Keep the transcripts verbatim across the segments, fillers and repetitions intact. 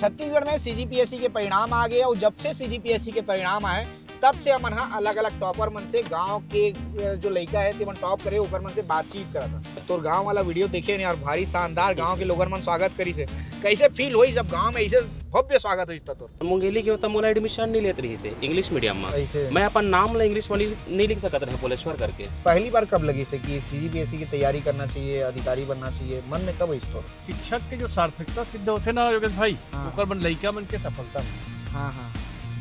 छत्तीसगढ़ में सीजीपीएससी के परिणाम आ गए, और जब से सीजीपीएससी के परिणाम आए, तब से हमन हा अलग-अलग टॉपर मन से, गांव के, अ, जो लइका है, तेमन टॉप करे, ओकर मन से बातचीत करत हन। तोर गांव वाला वीडियो देखे ने यार, भारी शानदार, गांव के लोगन मन स्वागत करिस हे। कैसे फील होइस जब गांव में ऐसे भव्य स्वागत होइस त तोर? मुंगेली के त मोला एडमिशन नहीं लेत रहिस हे इंग्लिश मीडियम में। ऐसे? मैं अपन नाम ला इंग्लिश में नहीं, नहीं लिख सकत रहे, पोलेश्वर करके। पहली बार कब लगिस हे कि सीजीपीएससी की तैयारी करना चाहिए, अधिकारी बनना चाहिए, मन में कब आइस तोर? शिक्षक के जो सार्थकता सिद्ध होथे ना योगेश भाई, हाँ। ओकर मन लइका मन के सफलता मिलथे। हाँ, हाँ।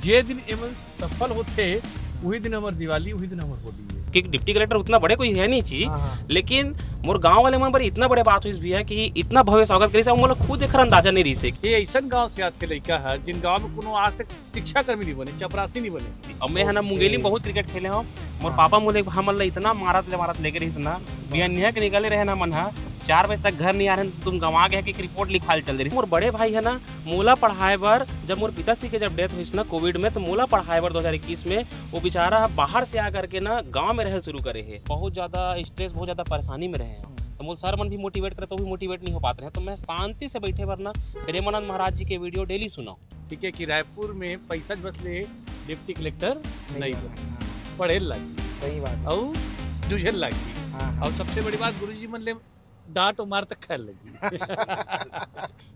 जे दिन एमन सफल होथे, वही दिन हमर दिवाली, वही दिन हमर होली है। कि डिप्टी कलेक्टर उतना बड़े कोई है नहीं जी, हाँ, हाँ। लेकिन मोर गांव वाले मन बर इतना बड़े बात होइस भैया कि इतना भव्य स्वागत करिस, अउ मोला खुद एकर अंदाजा नहीं रहिस हे। ये ऐसन गांव से आथे लइका है, जिन गांव में कोनो आज तक शिक्षा कर्मी नहीं बने, चपरासी नहीं बने। अब मैं है ना, मुंगेली में बहुत क्रिकेट खेले हूँ। मोर हाँ। पापा मोले हमन ला इतना मारत ले, मारत लेके रहिस ना, बिहनिया के निकले रहे ना मन हा, चार बजे तक घर नहीं आ रहे, तुम गंवा गए कि रिपोर्ट लिखाल चल दे रही। मोर बड़े भाई है ना, मोला पढ़ाए बर, जब मोर पिताश्री के जब डेथ होइस ना कोविड में, तो मोला पढ़ाए बर दो हज़ार इक्कीस में वो बेचारा बाहर से आ करके ना गांव में रहे शुरू करे हे। बहुत ज्यादा स्ट्रेस, बहुत ज्यादा परेशानी में रहे हैं। तो मोर सर मन भी मोटिवेट करे, तो भी मोटिवेट नहीं हो पाते रहे। तो मैं शांति से बैठे बर ना प्रेमानंद महाराज जी के वीडियो डेली सुना। ठीक है कि रायपुर में पैसा बस ले डिप्टी कलेक्टर नहीं नहीं बने। बने। हाँ। पढ़े लागी। सही बात है। अउ जूझे लागी। हाँ, हाँ। अउ सबसे बड़ी बात, गुरुजी मन ले डांट और मार तक खाए लगी।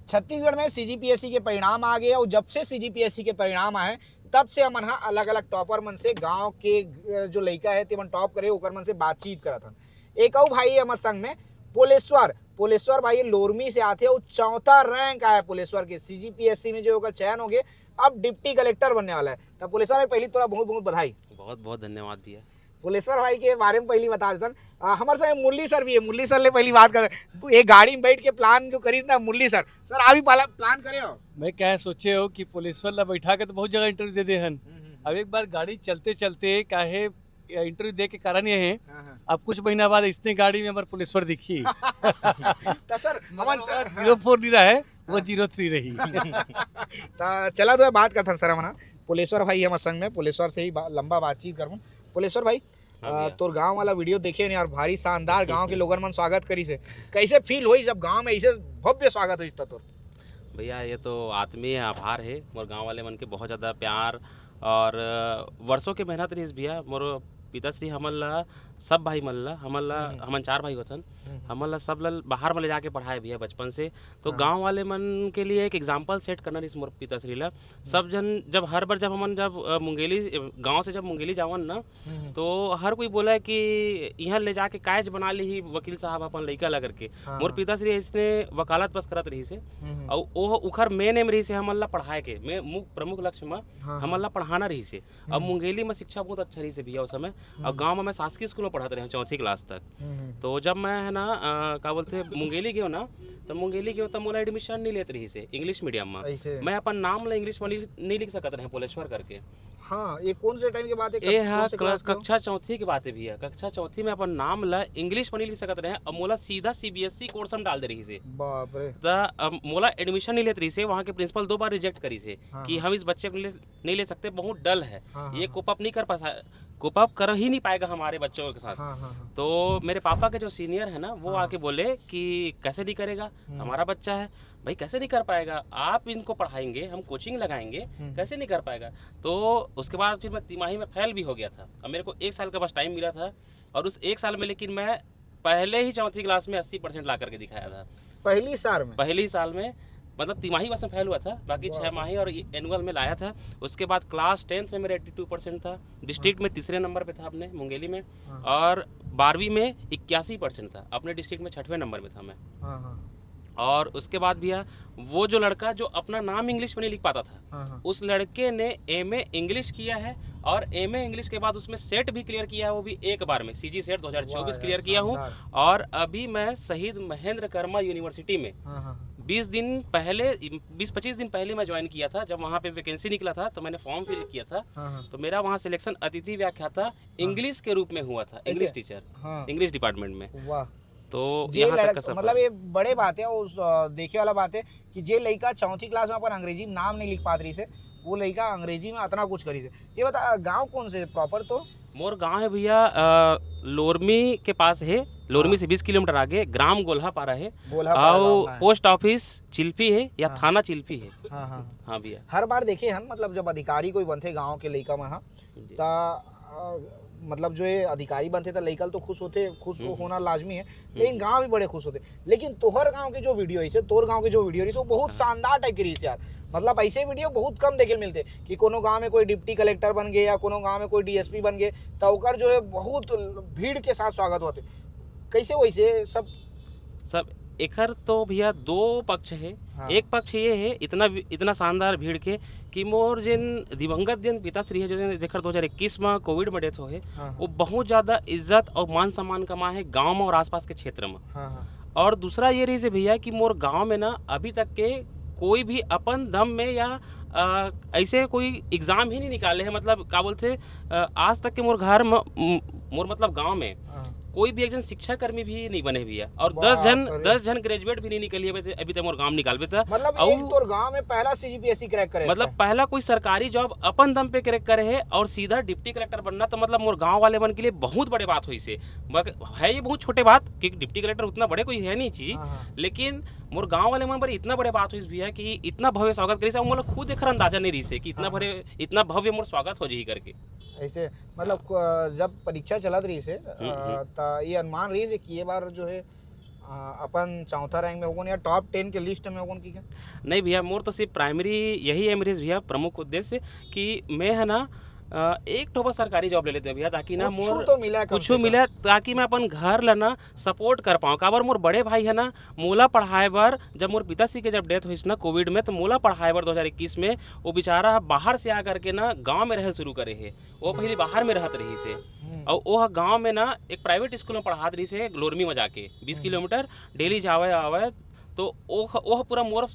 छत्तीसगढ़ में सीजीपीएससी के परिणाम आ गए, और जब से सीजीपीएससी के परिणाम आए, तब से हमन हा अलग-अलग टॉपर मन से, गांव के, अ, जो लइका है, तेमन टॉप करे, ओकर मन से बातचीत करत हन। एक अउ भाई है हमर संग में, पोलेश्वर। पोलेश्वर भाई लोरमी से आथे, अउ चौथा रैंक आया पोलेश्वर के सीजीपीएससी में, जो ओकर चयन हो गए, अब डिप्टी कलेक्टर बनने वाला है। तब पोलेश्वर भाई, पहली तोला बहुत बहुत बधाई। बहुत बहुत धन्यवाद भैया। पोलेश्वर भाई के बारे में पहली बता देथन। आ, हमर संग मुरली सर भी है, मुरली सर ले पहली बात कर। ये गाड़ी में बैठ के प्लान जो करिस ना मुरली सर, सर आप भी प्लान करे हो? मैं क्या सोचे हो कि पोलेश्वर ला बैठा के तो बहुत जगह इंटरव्यू दे दे हन। हम्म, हम्म। अब एक बार गाड़ी चलते चलते काहे इंटरव्यू दे के कारण ये है, हाँ, हाँ। अब कुछ महीना बाद इसने गाड़ी में हमारे पोलेश्वर दिखी। तो सर, मगर हमन वो जीरो फोर नहीं रहा है, वो हाँ। जीरो थ्री रही। तो चला तो बात करथन सर, हमन पोलेश्वर भाई हमर संग में, पोलेश्वर से ही बा-, लंबा बातचीत करबो। पोलेश्वर भाई, हाँ अ, भैया। तोर गांव वाला वीडियो देखे ने यार, भारी शानदार गांव के लोगन मन स्वागत करिस हे। कैसे फील होइस जब गांव में ऐसे भव्य स्वागत होइस त तोर? भैया, ये तो आत्मीय आभार है मोर गांव वाले मन के, बहुत ज़्यादा प्यार और, अ, वर्षों के मेहनत रहिस भैया। मोर पिताश्री हमन ला, सब भाई मन ला, हमन ला, हम्म। हमन चार भाई होथन, हम्म। हमन ला सब ला बाहर में ले जाके पढ़ाए भैया बचपन से। तो हाँ। गांव वाले मन के लिए एक एग्जाम्पल सेट करना रहिस मोर पिताश्री ला। सब जन जब हर बार जब हमन जब, अ, मुंगेली, अ, गांव से जब मुंगेली जावन ना, हम्म। तो हर कोई बोला कि इहाँ ले जाके कायच बना ली वकील साहब अपन लइका ला करके। हाँ, मोर हाँ। पिताश्री इसने वकालत बस करत रहिस हे। हम्म। अउ ओह उखर मेन एम रहिस हे हमन ला पढ़ाए के, मैं मु-, प्रमुख लक्ष्य में हाँ, हमन हाँ। ला पढ़ाना रहिस हे। अब हम्म। मुंगेली में शिक्षा बहुत अच्छा रहिस हे भैया उस समय। अउ हम्म। गांव में मैं शासकीय स्कूल में पढ़त रहे हूँ चौथी क्लास तक। हम्म। तो जब मैं है ना, अ, का बोलते हैं, मुंगेली गयो ना, तो मुंगेली गयो तो मोला एडमिशन नहीं लेत रहिस हे इंग्लिश मीडियम में। ऐसे? मैं अपन नाम ला इंग्लिश में नहीं, नहीं लिख सकत रहे, पोलेश्वर करके। हाँ, ये कौन से टाइम के बात है? ए कब-, हा कौन से क्ला-, क्लास के हो? कक्षा चौथी के बात है भैया। कक्षा चौथी में अपन नाम ला इंग्लिश में नहीं लिख सकत रहे, अब मोला सीधा सीबीएसई कोर्स में डाल दे रहिस हे। बाप रे। त अब मोला एडमिशन नहीं लेत रहिस हे, वहाँ के प्रिंसिपल दो बार रिजेक्ट करिस हे हाँ, कि हाँ। हम इस बच्चे को नहीं ले, नहीं ले सकते, बहुत डल है, हाँ, हाँ, ये हाँ। कोप अप नहीं कर पा, कोप अप कर ही नहीं पाएगा हमारे बच्चों के साथ। हाँ, हाँ, हाँ। तो मेरे पापा के जो सीनियर है ना, वो हाँ। आके बोले कि कैसे नहीं करेगा, हम्म। हमारा बच्चा है। भाई, कैसे नहीं कर पाएगा? आप इनको पढ़ाएंगे, हम कोचिंग लगाएंगे, हम्म। कैसे नहीं कर पाएगा? तो उसके बाद फिर मैं तिमाही में फेल भी हो गया था। अब मेरे को एक साल का बस टाइम मिला था, और उस एक साल में लेकिन मैं पहले ही चौथी क्लास में अस्सी परसेंट ला करके दिखाया था। पहली साल में? पहली साल में, मतलब, तिमाही बस में फेल हुआ था, बाकी वाह। छः माही और एनुअल में लाया था। उसके बाद क्लास टेंथ में मेरा एट्टी टू परसेंट था, डिस्ट्रिक्ट हाँ। में तीसरे नंबर पे था अपने मुंगेली में, हाँ। और बारहवीं में इक्यासी परसेंट था, अपने डिस्ट्रिक्ट में छठवें नंबर में था मैं। हाँ, हाँ। और उसके बाद भैया, वो जो लड़का जो अपना नाम इंग्लिश में नहीं लिख पाता था, हाँ, हाँ। उस लड़के ने एमए इंग्लिश किया है, और एमए इंग्लिश के बाद उसमें सेट भी क्लियर किया है, वो भी एक बार में, सीजी सेट दो हज़ार चौबीस वाह यार, क्लियर किया हूँ। शानदार। और अभी मैं शहीद महेंद्र कर्मा यूनिवर्सिटी में हाँ, हाँ, हाँ। बीस दिन पहले, बीस पच्चीस दिन पहले मैं ज्वाइन किया था, जब वहाँ पे वैकेंसी निकला था तो मैंने फॉर्म फिल किया था। हाँ, हाँ। तो मेरा वहाँ सिलेक्शन अतिथि व्याख्याता हाँ। इंग्लिश के रूप में हुआ था, ऐसे? इंग्लिश टीचर, हाँ। इंग्लिश डिपार्टमेंट में। वाह। तो जे यहाँ तक लड़क-, का सफर। मतलब, ये बड़े बात है, उस, अ, देखे वाला बात है कि जे लइका चौथी क्लास में अपन अंग्रेजी में नाम नहीं लिख पात रहिस हे, वो लइका अंग्रेजी में अतना कुछ करिस हे। ये बता, गाँव कौन से प्रॉपर तो? मोर गांव है भैया, अ, लोरमी के पास है। लोरमी हाँ। से बीस किलोमीटर आगे, ग्राम गोल्हापारा है। गोल्हापारा और गांव है। पोस्ट ऑफिस चिल्फी है या हाँ। थाना चिल्फी है। हाँ, हाँ। हाँ भैया। हर बार देखे हन, मतलब, जब अधिकारी कोई बनथे गांव के लइका मन ह, जी। त, अ, मतलब, जो ये अधिकारी बनथे, त लइका तो खुश होथे, खुश हम्म, हम्म। होना लाजमी है, हम्म। लेकिन गांव भी बड़े खुश होथे। लेकिन तोहर गांव के जो वीडियो रहिसे, तोर गांव के जो वीडियो रहिसे, वो बहुत हाँ। शानदार टाइप के रहिसे यार। मतलब, ऐसे वीडियो बहुत कम देखे ल मिलथे कि कोनो गांव में कोई डिप्टी कलेक्टर बन गए या कोनो गांव में कोई डीएसपी बन गए, त ओकर जो है बहुत भीड़ के साथ स्वागत होथे। कैसे वैसे सब? सब एकर तो भैया दो पक्ष है। हाँ। एक पक्ष ये है, इतना वि-, इतना शानदार भीड़ के कि मोर जेन दिवंगत जेन पिताश्री है, जो जेकर दो हज़ार इक्कीस में कोविड में डेथ हो है, हाँ, हाँ। वो बहुत ज्यादा इज्जत और मान सम्मान कमा है गांव में और आसपास के क्षेत्र में। हाँ, हाँ। और दूसरा ये रहिसे भैया कि मोर गांव में ना अभी तक के कोई भी अपन दम में या, अ, ऐसे कोई एग्जाम ही नहीं निकाले है, मतलब, का बोलथे, अ, आज तक के मोर घर में, म-, मोर, मतलब, गांव में हाँ। कोई भी एक जन शिक्षा कर्मी भी नहीं बने भैया, और बाप दस जन, रे। दस जन ग्रेजुएट भी नहीं निकली है अभी तक मोर गांव निकालबे त। मतलब, अउ एक तोर गांव में पहला सीजीपीएससी क्रैक करे मतलब, है। पहला कोई सरकारी जॉब अपन दम पे क्रैक करे है और सीधा डिप्टी कलेक्टर बनना, तो, मतलब, मोर गांव वाले मन के लिए बहुत बड़े बात होइसे। मगर है ये बहुत छोटे बात, क्योंकि डिप्टी कलेक्टर उतना बड़े कोई है नहीं चीज, हाँ, हाँ। लेकिन मोर गांव वाले मन पर इतना बड़े बात होइस भैया कि इतना भव्य स्वागत करिस, अउ मोला खुद एकर अंदाजा नहीं रहिसे कि इतना हाँ, भरे, हाँ। इतना भव्य मोर स्वागत हो जाही करके। ऐसे, मतलब, हाँ। क-, जब परीक्षा चलत रहिसे, हम्म, अ, हम्म। त ये अनुमान रहिसे कि ये बार जो है, अ, अपन चौथा रैंक में होगन या टॉप टेन के लिस्ट में होगन कि क्या? नहीं भैया, मोर तो सिर्फ प्राइमरी यही एम रहिस भैया, प्रमुख उद्देश्य कि मैं है ना, अ, एक ठो बस सरकारी जॉब ले लेते भैया, ताकि ना कुछू मोर तो मिला कम कुछू से कम। मिला, ताकि मैं अपन घर ला ना सपोर्ट कर पाऊँ। काबर मोर बड़े भाई है ना, मोला पढ़ाए बर, जब मोर पिताश्री के जब डेथ होइस ना कोविड में, तो मोला पढ़ाए बर दो हज़ार इक्कीस में वो बेचारा ह बाहर से आ करके ना गांव में रहे शुरू करे हे। वो पहले बाहर में रहत रहिस हे। हम्म। और वो ह गांव में ना एक प्राइवेट स्कूल में पढ़ात रहिस हे, लोरमी में जाके बीस हम्म। किलोमीटर डेली जावे आवे। तो वो ह-, वो ह पूरा मोर, अ,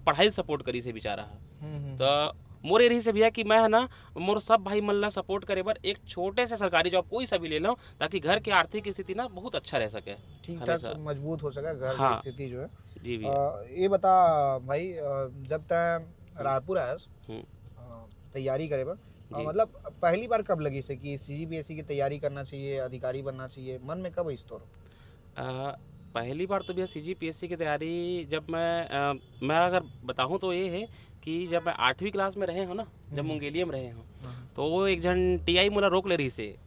पढ़ाई सपोर्ट करिस हे बेचारा ह। हम्म, हम्म। तो मोर ये रहिस हे भैया कि मैं है ना, मोर सब भाई मन ला सपोर्ट करे बर एक छोटे से सरकारी जॉब कोई सा भी ले लूँ, ताकि घर के आर्थिक स्थिति ना बहुत अच्छा रह सके। ठीक ठाक हमेशा। मजबूत हो सके घर की हाँ। स्थिति जो है। जी भैया। अ, ये बता भाई, अ, जब तैं हम्म। रायपुर आयस, हम्म। अ, तैयारी करे बर, अ, जी। मतलब, पहली बार कब लगिस हे कि सीजीपीएससी की तैयारी करना चाहिए, अधिकारी बनना चाहिए, मन में कब आइस तोर? अ, पहली बार तो भैया सीजीपीएससी की तैयारी जब मैं, अ, मैं अगर बताऊँ तो ये है कि जब मैं आठवीं क्लास में रहे हूँ ना, जब हम्म। मुंगेलिया में रहे हूँ, हाँ। तो वो एक झन टीआई मोला रोक ले रहिस हे।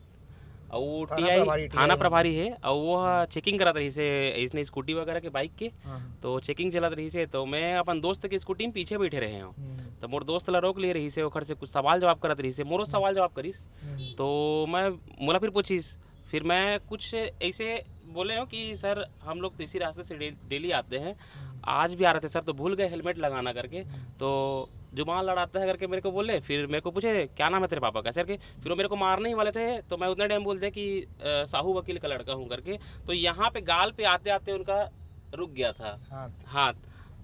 अउ वो थाना टीआई प्रभारी, थाना टीआई। प्रभारी हे, अउ वो ह हम्म। चेकिंग करत रहिस हे, इसने स्कूटी वगैरह के, बाइक के, हाँ, हाँ। तो चेकिंग चलत रहिस हे, तो मैं अपन दोस्त के स्कूटी में पीछे बैठे रहे हूँ। हम्म। तो मोर दोस्त ला रोक ले रहिस हे, ओकर से कुछ सवाल जवाब करत रहिस हे, मोरो हम्म। सवाल जवाब करिस। हम्म। तो मैं, मोला फिर पूछिस, फिर मैं कुछ ऐसे बोले हूँ कि सर, हम लोग तो इसी रास्ते से डे-, डेली आते हैं, हम्म। आज भी आ रहे थे सर, तो भूल गए हेलमेट लगाना करके। हम्म। तो जुबान लड़ाता है करके मेरे को बोले, फिर मेरे को पूछे, "क्या नाम है तेरे पापा का?" सर के, फिर वो मेरे को मारने ही वाले थे, तो मैं उतने टाइम बोल दिया कि, "अ, साहू वकील का लड़का हूँ" करके। तो यहाँ पे गाल पे आते आते उनका रुक गया था हाथ। हाथ।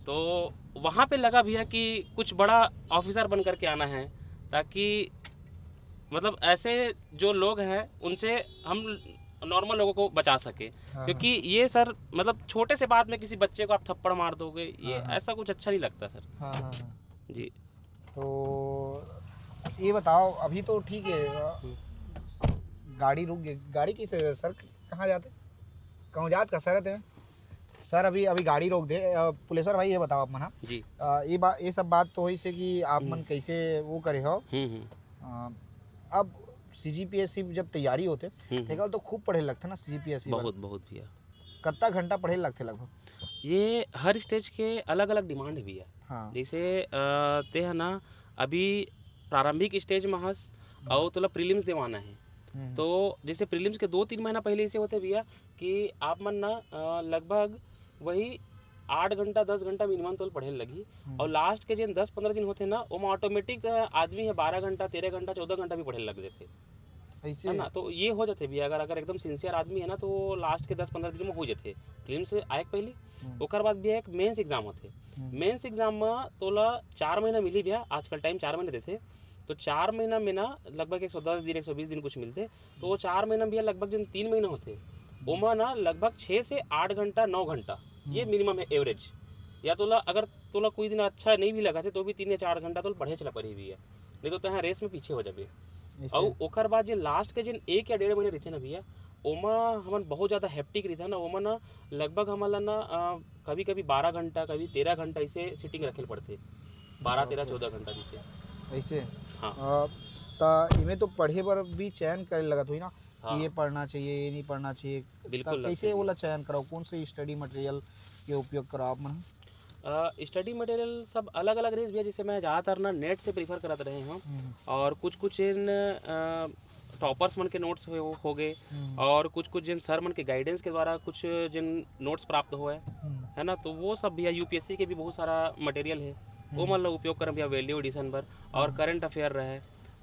तो वहाँ पे लगा भैया कि कुछ बड़ा ऑफिसर बन करके आना है, ताकि, मतलब, ऐसे जो लोग हैं उनसे हम नॉर्मल लोगों को बचा सके। हाँ, क्योंकि हाँ। ये सर, मतलब, छोटे से बात में किसी बच्चे को आप थप्पड़ मार दोगे, ये हाँ, हाँ। ऐसा कुछ अच्छा नहीं लगता सर। हाँ, हाँ, हाँ। जी। तो ये बताओ, अभी तो ठीक है, अ, हम्म। गाड़ी रुक गई, गाड़ी किसे, सर, कहाँ जाते? कहूँ जात का सर, ते सर, अभी, अभी गाड़ी रोक दे। अ, पुलिसर भाई, ये बताओ आप मन, हाँ? जी। अ, ये बा-, ये सब बात तो होइस हे कि आप मन हम्म। कैसे वो करे हो। हम्म, हम्म। अ, अब सीजीपीएससी जब तैयारी होथे, हम्म, तेकर हम्म। तो खूब पढ़े लगथे ना सीजीपीएससी बर। बहुत, बहुत भैया। कत्ता घंटा पढ़े लगथे लगभग? ये हर स्टेज के अलग-अलग डिमांड हे भैया। हाँ। जैसे, अ, ते ह ना अभी प्रारंभिक स्टेज में हस, हम्म। अउ तोला प्रीलिम्स देवाना हे। हम्म। तो जैसे प्रीलिम्स के दो तीन महीना पहले ऐसे होथे भैया कि आप मन ना, अ, लगभग वही आठ घंटा, दस घंटा मिनिमम तोल पढ़े ल लगही। हम्म। अउ लास्ट के जेन दस पंद्रह दिन होथे ना, ओमा ऑटोमेटिक आदमी ह बारह घंटा, तेरह घंटा, चौदह घंटा भी पढ़े ल लग जाथे। ऐसे? है ना? तो ये हो जाथे भैया, अगर, अगर एकदम सिंसियर आदमी है ना, तो वो लास्ट के दस पंद्रह दिन में हो जाथे। प्रीलिम्स आए के पहली, हम्म। ओकर बाद भैया एक मेंस एग्जाम होथे। हम्म। मेंस एग्जाम में तोला चार महीना मिली भैया, आजकल टाइम चार महीना देथे। तो चार महीना में ना लगभग एक सौ दस दिन, एक सौ बीस दिन कुछ मिलथे। तो वो चार महीना में भैया लगभग जो तीन महीना होथे, हम्म। ओमा ना लगभग छः से आठ घंटा, नौ घंटा, ये हम्म। मिनिमम है एवरेज। या तोला, अगर तोला कोई दिन अच्छा नहीं भी लगा थे, तो भी तीन या चार घंटा तोला पढ़े चला पड़ी भैया, नहीं तो तैं रेस में पीछे हो जाबे। ऐसे। अउ ओकर बाद जे लास्ट के जेन एक या डेढ़ महीना रहिथे ना भैया, ओमा हमन बहुत ज़्यादा हेक्टिक रहिथे ना, ओमा ना लगभग हमन ला ना, अ, कभी-कभी बारह घंटा, कभी तेरह घंटा ऐसे सिटिंग रखे ल पड़थे, बारह, बाप तेरह, रे। चौदह घंटा जैसे। ऐसे? हाँ। अ, त इमे तो पढ़े बर भी चयन करे लगत होही ना, कि हाँ। ये पढ़ना चाहिए, ये नहीं पढ़ना चाहिए। बिल्कुल त कैसे लगथे जी। ओला चयन कराओ, कौन से स्टडी मटेरियल के उपयोग कराओ आप मन? अ, स्टडी मटेरियल सब अलग-अलग रहिस भैया, जैसे मैं ज़्यादातर ना नेट से प्रेफर करत रहे हँव। हम्म। और कुछ-कुछ जेन, अ, टॉपर्स मन के नोट्स हो, हो गए, हम्म। और कुछ-कुछ जेन सर मन के गाइडेंस के द्वारा कुछ जेन नोट्स प्राप्त होए, हम्म। है ना, तो वो सब भैया यूपीएससी के भी बहुत सारा मटेरियल है, वो हम्म। मन ला उपयोग करन भैया वैल्यू एडिशन बर, और हाँ। करंट अफेयर रहे,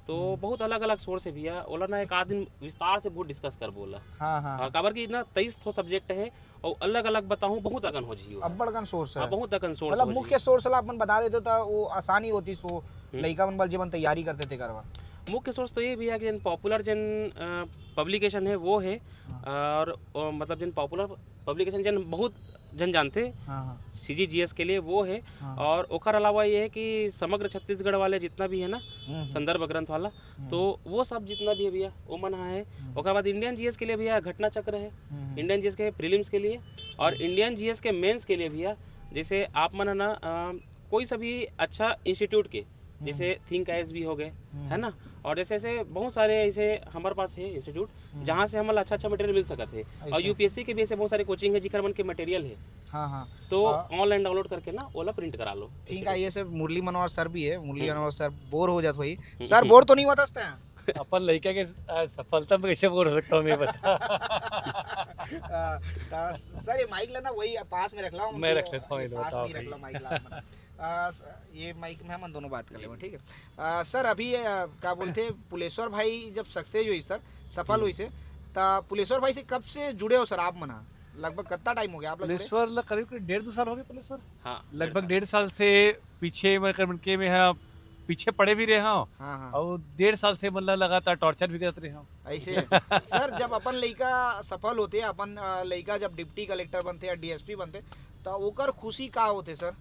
तो हम्म। बहुत अलग-अलग सोर्स है भैया, ओला ना एक आध दिन विस्तार से बहुत डिस्कस करबो ओला। हाँ, हाँ, हाँ, हाँ। काबर कि ना तेईस ठो सब्जेक्ट है, अउ अलग-अलग बताहूँ, बहुत अकन हो जही ओला। अब्बड़ अकन सोर्स हाँ, है। बहुत अकन सोर्स मतलब हो मुख्य जही। सोर्स ला अपन बता देते त वो आसानी होती सो हम्म। लइका मन बर जेमन तैयारी करते तेकर बर। मुख्य सोर्स तो ये भैया कि जेन पॉपुलर जेन, अ, पब्लिकेशन है वो है, हाँ। और, अ, मतलब जेन पॉपुलर पब्लिकेशन जेन बहुत जन जानते, हाँ, हाँ। सीजीजीएस के लिए वो है, हाँ। और ओकर अलावा ये है कि समग्र छत्तीसगढ़ वाले जितना भी है ना, हम्म, हम्म। संदर्भ ग्रंथ वाला, हम्म। तो वो सब जितना भी है भैया, वो मन हा है। हम्म। ओकर बाद इंडियन जीएस के लिए भैया घटना चक्र है, हम्म। इंडियन जीएस के प्रीलिम्स के लिए, और हम्म। इंडियन जीएस के मेंस के लिए भैया, जैसे आप मन है ना, अ, कोई सा भी अच्छा इंस्टीट्यूट के, हम्म। जैसे थिंक आईएएस भी हो गए, हम्म। है ना, और जैसे ऐसे बहुत सारे ऐसे हमारे पास है इंस्टीट्यूट, हम्म। जहाँ से हमन ला अच्छा-अच्छा मटेरियल मिल सकत है। और ऐसे। यूपीएससी के भी ऐसे बहुत सारे कोचिंग है, जिकर मन के मटेरियल है। हाँ, हाँ। तो हाँ। ऑनलाइन डाउनलोड करके ना, ओला प्रिंट करा लो। ठीक है, ये से मुरली मनोहर सर भी है, मुरली हम्म। मनोहर सर बोर हो जात होही। हम्म। सर, बोर तो नहीं होत हस तैं? अपन लइका के, अ, सफलता में कैसे बोर हो सकता हूँ, मैं बता। अ, त सर, ये माइक ला ना वही पास में रख ला, मैं उनको रख लेता हूँ, ये ये पास बताओ में ही रख भाई। ला माइक ला अपन। अ, स-, ये माइक में हमन दोनों बात कर लेबो, ठीक है? अ, सर, अभी, अ, का बोलथे, पुलेश्वर भाई जब सक्सेस होइस सर, सफल हम्म। होइस हे, त पुलेश्वर भाई से कब से जुड़े हो सर आप मन ह? लगभग कत्ता टाइम हो गया आप लोग जुड़े? पुलेश्वर ल करीब, करीब डेढ़ दो साल हो गए पुलेश्वर। हाँ, लगभग डेढ़ साल। डेढ़ साल से पीछे मैं कर के मैं ह पीछे पड़े भी रहे हूँ हाँ, हाँ। और डेढ़ साल से मतलब लगातार टॉर्चर भी करत रहे हूँ। ऐसे? सर, जब अपन लइका सफल होथे, अपन, अ, लइका जब डिप्टी कलेक्टर बनथे या डीएसपी बनथे, त ओकर खुशी का होथे सर?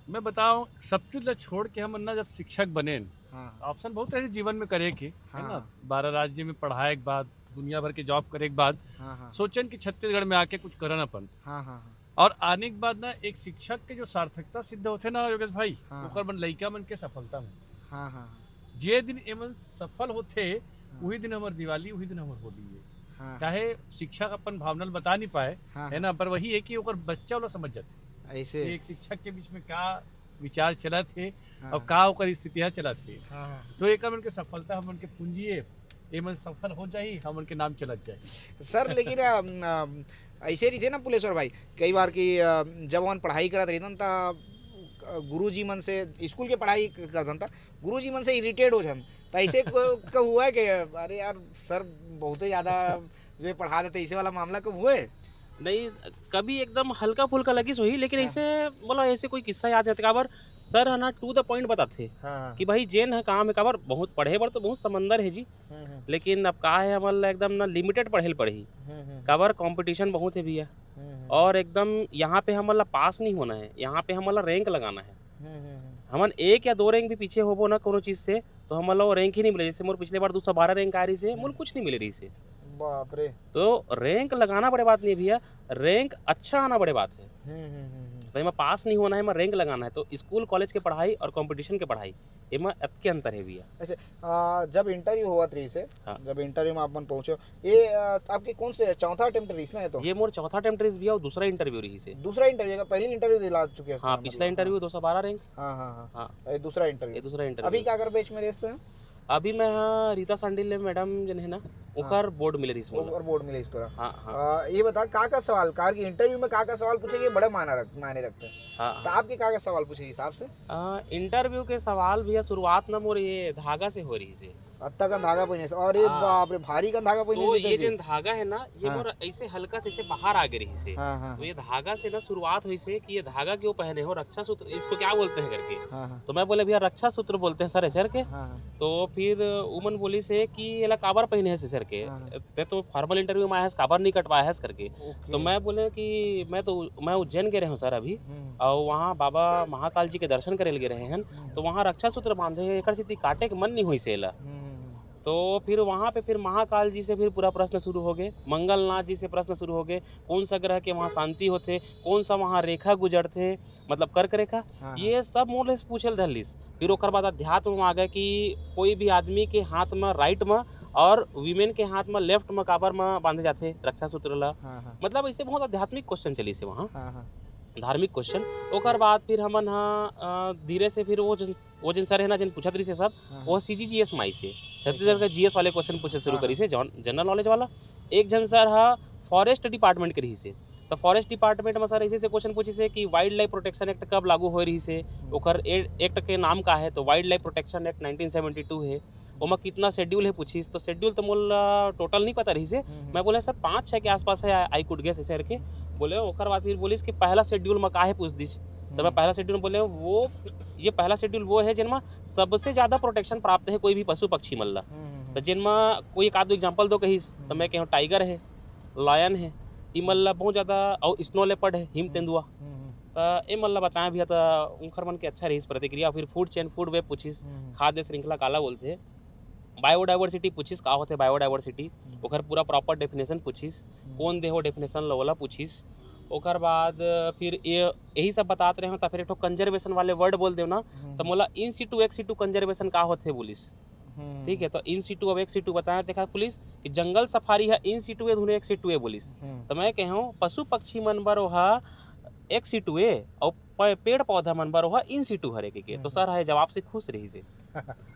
मैं बताऊं, सब चीज ला छोड़ के हमन ना जब शिक्षक बनेन, हाँ। ऑप्शन बहुत रहे जीवन में करे के, है ना? हाँ। बारह राज्य में पढ़ाए के बाद, दुनिया भर के जॉब करे के बाद, हाँ, हाँ। सोचन कि छत्तीसगढ़ में आके कुछ करन अपन। हाँ, हाँ, हाँ। और आने के बाद ना एक शिक्षक के जो सार्थकता सिद्ध होथे ना योगेश भाई, हाँ, ओकर हाँ। मन लइका मन के सफलता में। हाँ, हाँ, हाँ। जे दिन एमन सफल होथे, हाँ। वही दिन हमर दिवाली, वही दिन हमर होली है। हाँ, हाँ। काहे शिक्षक अपन भावना ल बता नहीं पाए, हाँ, है ना, हाँ। पर वही है कि ओकर बच्चा ओला समझ जाथे। ऐसे। कि एक शिक्षक के बीच में का विचार चलत हे हाँ। और का ओकर स्थितियाँ चलत हे। हाँ, हाँ। तो एकर मन के सफलता हमन के पूंजी है, एमन सफल हो जाही, हमन के नाम चलत जाए। सर, लेकिन, अम, अम, ऐसे रहिथे ना पुलेश्वर भाई, कई बार कि, अ, जब हमन पढ़ाई करत रहिथन त, अ, गुरुजी मन से, स्कूल के पढ़ाई क-, करथन त गुरुजी मन से इरिटेट हो जान। त ऐसे को-, कब हुआ है कि अरे यार सर बहुते ज्यादा जो है पढ़ा देते, ऐसे वाला मामला कब हुआ है? नहीं, कभी एकदम हल्का फुल्का लगिस होही, लेकिन हाँ। ऐसे बोला, ऐसे कोई किस्सा याद नहीं आते। काबर सर है ना, टू द पॉइंट बताते हाँ, हाँ। कि भाई जेन है काम है, काबर बहुत पढ़े बर तो बहुत समंदर है जी, हम्म, हम्म। लेकिन अब का है, हमन ला एकदम ना लिमिटेड पढ़े ल पड़ही। हम्म, हम्म। काबर कंपटीशन बहुत है भैया, हम्म, हम्म। और एकदम यहाँ पे हमन ला पास नहीं होना है, यहाँ पे हमन ला रैंक लगाना है। हम्म, हम्म, हम्म। हमन एक या दो रैंक भी पीछे होबो ना कोनो चीज से, तो हमन ला वो रैंक ही नहीं मिले। जैसे मोर पिछले बार दो सौ बारह रैंक आ रही से, मोर हम्म। कुछ नहीं मिले रही से। बाप रे। तो रैंक लगाना बड़े बात नहीं भैया, रैंक अच्छा आना बड़े बात है। हम्म, हम्म, हम्म, हम्म। तो एमा पास नहीं होना है, एमा रैंक लगाना है। तो स्कूल कॉलेज के पढ़ाई और कंपटीशन के पढ़ाई, एमा अतके अंतर है भैया। अच्छा, आ, जब इंटरव्यू होवत रहिस हे, हाँ। जब इंटरव्यू में आप मन पहुंचे हो, ये, आ, आपके कौन से चौथा अटेम्प्ट रहिस ना, ये तो? ये मोर चौथा अटेम्प्ट रहिस भैया, और दूसरा इंटरव्यू रहिस हे। दूसरा इंटरव्यू, पहली इंटरव्यू दिला चुके हैं हाँ, इसका पिछला मतलब। इंटरव्यू हाँ। दो सौ बारह रैंक। हाँ, हाँ, हाँ। हाँ। ये दूसरा इंटरव्यू। ये दूसरा इंटरव्यू। अभी काकर बैच में रहिस हे? अभी मैं, हाँ, रीता सांडिल मैडम जन है ना, हाँ। ओकर बोर्ड मिले रहिस मोला। ओकर बोर्ड मिले इस तरह। हाँ, हाँ। आ, ये बता, का का सवाल, कार की इंटरव्यू में का का सवाल पूछे, ये बड़े माना रख-, मायने रखते हैं। हाँ, तो हाँ। आपके का का सवाल पूछे हिसाब से? आ, इंटरव्यू के सवाल भैया, शुरुआत ना मोर ये धागा से हो रहिस हे। अत्ता कन धागा पहिने से। अरे हाँ। बाप रे, भारी कन धागा पहिने तो से ये जी। जेन धागा है ना, ये हाँ। मोर ऐसे हल्का से ऐसे बाहर आ गे रहिस हे। हाँ, हाँ, तो हाँ। ये धागा से ना शुरुआत होइस हे कि ये धागा क्यों पहने हो, रक्षा सूत्र, इसको क्या बोलते हैं करके। हाँ, हाँ। तो मैं बोले, "भैया, रक्षा सूत्र बोलते हैं सर, ऐसे करके।" हाँ, हाँ। तो फिर उमन बोलिस हे कि एला काबर पहिने हस ऐसे करके, हाँ, हाँ। ते तो फॉर्मल इंटरव्यू में आए हस, काबर नहीं कटवाए हस करके। ओके। तो मैं बोले कि मैं तो, मैं उज्जैन गे रहे हूँ सर अभी, हम्म। और वहाँ बाबा महाकाल जी के दर्शन करे ल गे रहे हैं, हम्म। तो वहाँ रक्षा सूत्र बांधे हे, एकर सेती काटे के मन नहीं होइस हे एला। हम्म, हम्म, हम्म। तो फिर वहाँ पे फिर महाकाल जी से फिर पूरा प्रश्न शुरू हो गए, मंगलनाथ जी से प्रश्न शुरू हो गए, कौन सा ग्रह के वहाँ शांति होथे, कौन सा वहाँ रेखा गुजरथे, मतलब कर्क रेखा, हाँ, ये सब मोर ले पूछे ल धर लिस। फिर ओकर बाद अध्यात्म में आ गए कि कोई भी आदमी के हाथ में राइट में और वीमेन के हाथ में लेफ्ट में काबर में बांधे जाथे रक्षा सूत्र ला। हाँ, हाँ, मतलब ऐसे बहुत आध्यात्मिक क्वेश्चन चलिस हे वहाँ, हाँ, हाँ, धार्मिक क्वेश्चन। ओकर बाद फिर हमन हा अ, धीरे से फिर वो जन वो जन सर है ना, जन पूछत रहिस हे सब, हाँ, वो सीजीजीएस में आइस हे, छत्तीसगढ़ का जीएस वाले क्वेश्चन पूछे शुरू हाँ, करिस हे, जनरल नॉलेज वाला। एक जन सर हा फॉरेस्ट डिपार्टमेंट के रहिस हे, तो फॉरेस्ट डिपार्टमेंट में सर ऐसे ऐसे क्वेश्चन पूछिस हे कि वाइल्ड लाइफ प्रोटेक्शन एक्ट कब लागू होए रहिस हे, ओकर एक्ट के नाम का है, तो wild life protection act nineteen seventy two है। ओमा कितना शेड्यूल है पूछिस, तो शेड्यूल तो मोला टोटल नहीं पता रहिस हे। हम्म, मैं बोले सर, पाँच छः के आसपास है, आई कुड गेस ऐसे करके। बोले, ओकर बाद फिर बोलिस कि पहला शेड्यूल में का है पूछ दिस। तो मैं हम्म, पहला शेड्यूल बोले, वो ये पहला शेड्यूल वो है जिनमा सबसे ज्यादा प्रोटेक्शन प्राप्त है कोई भी पशु पक्षी मन ला। हम्म, हम्म, तो जिनमा कोई एक आध एग्जांपल दो कहिस, तो मैं कहूँ टाइगर है, लायन है, ई मन ला बहुत ज्यादा, और स्नो लेपर्ड है, हिम तेंदुआ। हम्म, हम्म, तो ए मन ला बताएं भैया, तो उनखर मन के अच्छा रहिस प्रतिक्रिया। फिर फूड चेन, फूड वेब पूछिस, हम्म, खाद्य श्रृंखला काला बोलथे, बायोडाइवर्सिटी पूछिस, का होथे बायोडाइवर्सिटी, ओकर पूरा प्रॉपर डेफिनेशन पूछिस, हम्म, कौन दे हो डेफिनेशन ला, ओला पूछिस। ओकर बाद फिर ये यही सब बतात रहे हो, तो फिर एक ठो कंजर्वेशन वाले वर्ड बोल देव ना, हम्म, तो मोला in situ ex situ conservation का होथे बोलिस। हम्म, ठीक है, तो इन सीटू अब एक्स सीटू बताए, देखा पुलिस कि जंगल सफारी है इन सीटू ए धुन एक्स सीटू ए बोलिस। हम्म, तो मैं कहूँ पशु पक्षी मन बर ओहा एक्स सीटू ए और प- पेड़ पौधा मन बर ओहा इन सीटू हरे के, के। तो सर हा जवाब से खुश रहिस हे।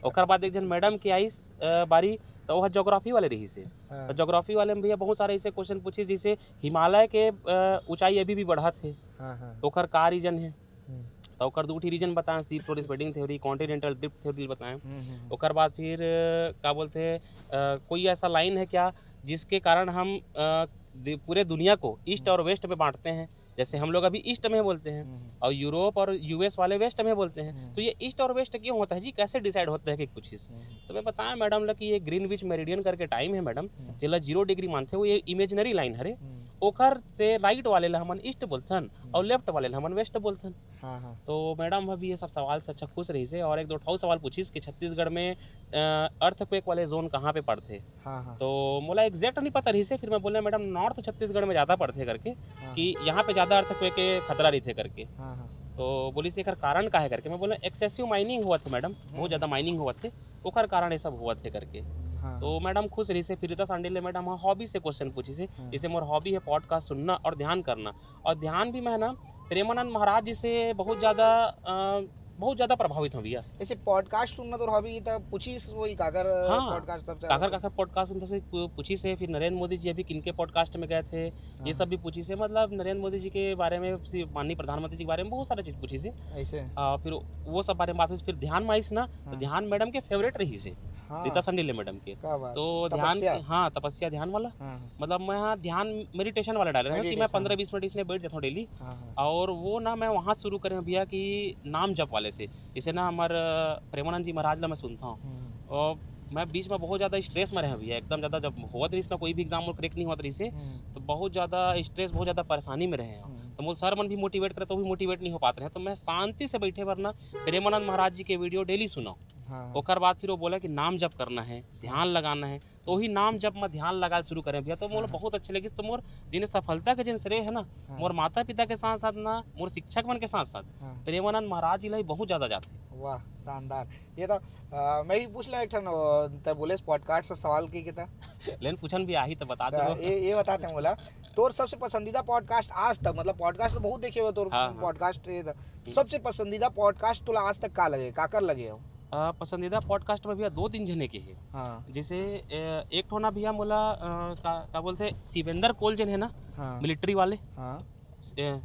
ओकर बाद एक जन मैडम के आइस अ, बारी, तो ओहा ज्योग्राफी वाले रहिस हे। हाँ, तो ज्योग्राफी वाले में भैया बहुत सारे ऐसे क्वेश्चन पूछिस, जैसे हिमालय के अ, ऊंचाई अभी भी बढ़त हे, हाँ, हाँ, ओकर का रीजन है? हम्म, तो ओकर दू ठी रीजन बताएं, sheep theory, spreading theory, continental drift theory बताएं। हम्म, हम्म, ओकर बाद फिर अ, का बोलते हैं, अ, कोई ऐसा लाइन है क्या जिसके कारण हम अ, दि- पूरे दुनिया को ईस्ट और वेस्ट में बांटते हैं? जैसे हम लोग अभी ईस्ट में बोलते हैं हम्म, और यूरोप और यूएस वाले वेस्ट में बोलते हैं। हम्म। तो ये ईस्ट और वेस्ट क्यों होता है जी, कैसे डिसाइड होता है कि पूछिस? हम्म, तो मैं बताया मैडम ला कि ये ग्रीनविच मेरिडियन करके टाइम है मैडम, हम्म। जेला जीरो डिग्री मानथे, वो ये इमेजिनरी लाइन हरे। हम्म, ओकर से राइट वाले ला हमन ईस्ट बोलथन और लेफ्ट वाले ला हमन वेस्ट बोलथन। हाँ, हाँ, तो मैडम अभी ये सब सवाल से अच्छा खुश रहिस हे। और एक दो ठो सवाल पूछिस कि छत्तीसगढ़ में अर्थक्वेक वाले जोन कहाँ पे पड़थे? हाँ, हाँ, तो मोला एग्जैक्ट नहीं पता रहिस हे, फिर मैं बोले मैडम नॉर्थ छत्तीसगढ़ में ज़्यादा पड़थे करके, हाँ, कि यहाँ पे ज़्यादा अर्थक्वेक के खतरा रहिथे करके। हाँ, हाँ, तो बोलिस एकर कारण का है करके। मैं बोले एक्सेसिव माइनिंग होवत हे मैडम, बहुत ज़्यादा माइनिंग होवत हे, ओकर कारण ये सब होवत हे करके। हाँ, तो मैडम खुश रहिस हे। फिर रीता शांडिल्य मैडम ह हॉबी से क्वेश्चन पूछिस हे, हाँ। जैसे मोर हॉबी है पॉडकास्ट सुनना और ध्यान करना, और ध्यान भी मैं ना प्रेमानंद महाराज जी से बहुत ज़्यादा अ, बहुत ज़्यादा प्रभावित हूँ भैया। ऐसे पॉडकास्ट सुनना तो हॉबी था, पूछिस वही काकर हाँ, पॉडकास्ट सब काकर काकर पॉडकास्ट सुनते से पू- पूछिस हे, फिर नरेंद्र मोदी जी अभी किनके पॉडकास्ट में गए थे, ये सब भी पूछिस हे। मतलब नरेंद्र मोदी जी के बारे में, श्री माननीय प्रधानमंत्री जी के बारे में बहुत सारा चीज़ पूछिस हे। ऐसे आ, फिर वो सब बारे में बात हुई। फिर ध्यान में आइस ना, तो हाँ। ध्यान मैडम के फेवरेट रहिस हे, हाँ, रीता शांडिल्य मैडम के। क्या बात, तो ध्यान, तपस्या। हाँ, तपस्या ध्यान वाला। हाँ, हाँ, मतलब मैं हाँ ध्यान मेडिटेशन वाला डाले रहे हूँ कि मैं मेडिटेशन। पंद्रह बीस मिनट इसमें बैठ जाता हूँ डेली। हाँ, हाँ, और वो ना मैं वहाँ शुरू करे हूँ भैया कि नाम जप वाले से, जैसे ना हमार अ, प्रेमानंद जी महाराज ला मैं सुनता हूँ। हम्म, और मैं बीच में बहुत ज़्यादा स्ट्रेस में रहे हूँ भैया, एकदम ज़्यादा जब होवत रहिस ना, कोई भी एग्जाम और क्रैक नहीं होत रहिस हे, हम्म, तो बहुत ज़्यादा स्ट्रेस, बहुत ज़्यादा परेशानी में रहे हूँ। हम्म, तो मोर सर मन भी मोटिवेट करे तो भी मोटिवेट नहीं हो पाते रहे, तो मैं शांति से बैठे बर ना प्रेमानंद महाराज जी के वीडियो डेली सुना। हाँ, ओकर बाद फिर वो बोला कि नाम जप करना है, ध्यान लगाना है, तो वही नाम जप में ध्यान लगाए शुरू करे भैया। तो मोला बहुत अच्छा लगिस। तो मोर जिन्हें सफलता के जिन श्रेय है ना, हाँ। मोर माता पिता के साथ साथ ना, मोर शिक्षक मन के साथ साथ हाँ। प्रेमानंद महाराज जी ला ही बहुत ज्यादा जाथे। वाह, शानदार। ये तो अ, मैं भी पूछ लें एक ठन, अ, तै बोले पॉडकास्ट से सवाल की किता। लेकिन पूछन भी आही तो बता तो दो। ये, ये बताते मोला, तोर सबसे पसंदीदा पॉडकास्ट आज तक, मतलब पॉडकास्ट तो बहुत देखे हो तोर, हाँ, हाँ। पॉडकास्ट ये तो, सबसे पसंदीदा पॉडकास्ट तोला आज तक का लगे, काकर लगे हो? अ, पसंदीदा पॉडकास्ट में भैया दो तीन जने के है। हाँ, जैसे अ, एक ठो ना भैया मोला अ, का, का बोलते हैं, शिवेंद्र कोल जन है ना, हाँ, मिलिट्री वाले, हाँ, अ,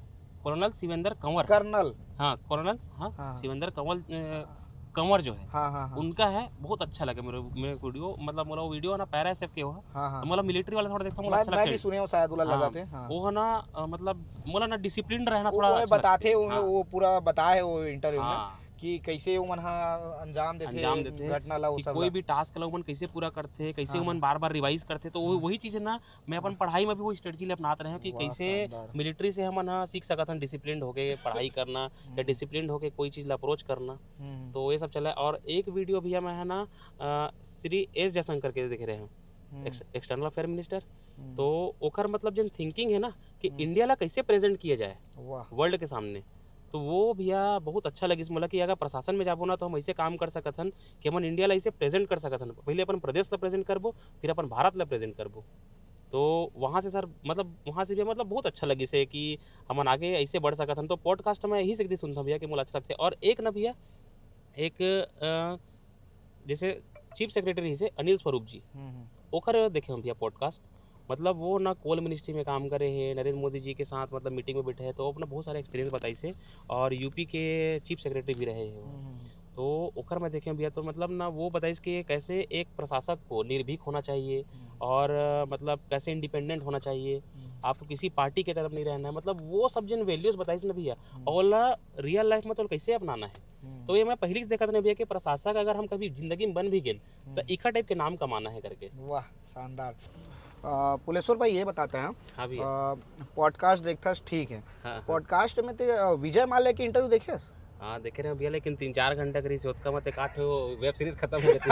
कर्नल शिवेंद्र कंवर। कर्नल। हाँ, कर्नल, हाँ, हाँ। शिवेंद्र कंवर, अ, कंवर जो है, हाँ, हाँ, हाँ। उनका है, बहुत अच्छा लगे मेरे, मेरे वीडियो, मतलब मोला वो वीडियो है ना, पैरा एसएफ के हो, हाँ, हाँ। तो मोला मिलिट्री वाला थोड़ा देखता हूँ, मोला मैं, अच्छा मैं लगता भी है। सुने हूँ शायद, बोला हाँ, लगाते हैं, हाँ। वो है ना, अ, मतलब मोला ना डिसिप्लिन रहना वो, थोड़ा वो अच्छा लगता बताते है। हैं, उन्हें हाँ। वो पूरा बताए वो इंटरव्यू में हाँ। कि कैसे उमन ह अंजाम देथे अंजाम देथे घटना ला, वो कि सब कोई ला। भी टास्क ला उमन कैसे पूरा करथे, कैसे हाँ, उमन हाँ। बार-बार रिवाइज करथे, तो वो, हम्म। वही चीज है ना, मैं अपन हम्म। पढ़ाई में भी वो स्ट्रेटजी ले अपनात रहे हूँ कि वाह, कैसे शानदार। मिलिट्री से हमन ह सीख सकत हन डिसिप्लिन्ड होके पढ़ाई करना या हम्म। डिसिप्लिन्ड होके कोई चीज ला अप्रोच करना। हम्म। तो ये सब चला है। और एक वीडियो भैया मैं है ना, अ, श्री एस जयशंकर के देख रहे हैं, hmm. Ex-, external affair minister. Hmm. तो ओकर मतलब जन थिंकिंग है ना कि हम्म। इंडिया ला कैसे प्रेजेंट किया जाए वाह। वर्ल्ड के सामने, तो वो भैया बहुत अच्छा लगिस मोला कि अगर प्रशासन में जाबो ना, तो हम ऐसे काम कर सकत हन कि हमन इंडिया ला ऐसे प्रेजेंट कर सकत हन। पहले अपन प्रदेश ला प्रेजेंट करबो, फिर अपन भारत ला प्रेजेंट करबो। तो वहाँ से सर, मतलब, वहाँ से भी, मतलब, बहुत अच्छा लगिस है कि हमन आगे ऐसे बढ़ सकत हन। तो पॉडकास्ट मैं यही से सुनता भैया कि मोला अच्छा लगता है। और एक ना भैया, एक, अ, जैसे चीफ सेक्रेटरी से अनिल स्वरूप जी, हम्म, हम्म। ओकर देखे हम भैया पॉडकास्ट। मतलब, वो ना कोल मिनिस्ट्री में काम करे हैं, नरेंद्र मोदी जी के साथ, मतलब, मीटिंग में बैठे हैं, तो वो अपना बहुत सारा एक्सपीरियंस बताइस हे। और यूपी के चीफ सेक्रेटरी भी रहे हैं वो। हम्म, हम्म। तो ओकर मैं देखे भैया, तो मतलब ना, वो बताइस कि कैसे एक प्रशासक को निर्भीक होना चाहिए हम्म। और, अ, मतलब, कैसे इंडिपेंडेंट होना चाहिए, हम्म। आपको किसी पार्टी के तरफ नहीं रहना है। मतलब, वो सब जिन वैल्यूज बताइस ना भैया, हम्म। ओला रियल लाइफ में तो कैसे अपनाना है। हम्म। तो ये मैं पहले से देखत रहे भैया कि प्रशासक अगर हम कभी जिंदगी में बन भी गेन, तो हम्म। इखा टाइप के नाम कमाना है करके। वाह, शानदार। अ, पुलेश्वर भाई, ये बताते हैं, हाँ भैया। अ, पॉडकास्ट देखथस, ठीक है। हाँ, हाँ। पॉडकास्ट में ते, अ, विजय माल्या के इंटरव्यू देखेस? हाँ, देखे रहे भैया, लेकिन तीन चार घंटा के रही, ओतका में ते काट हो, वेब सीरीज खत्म हो जाती।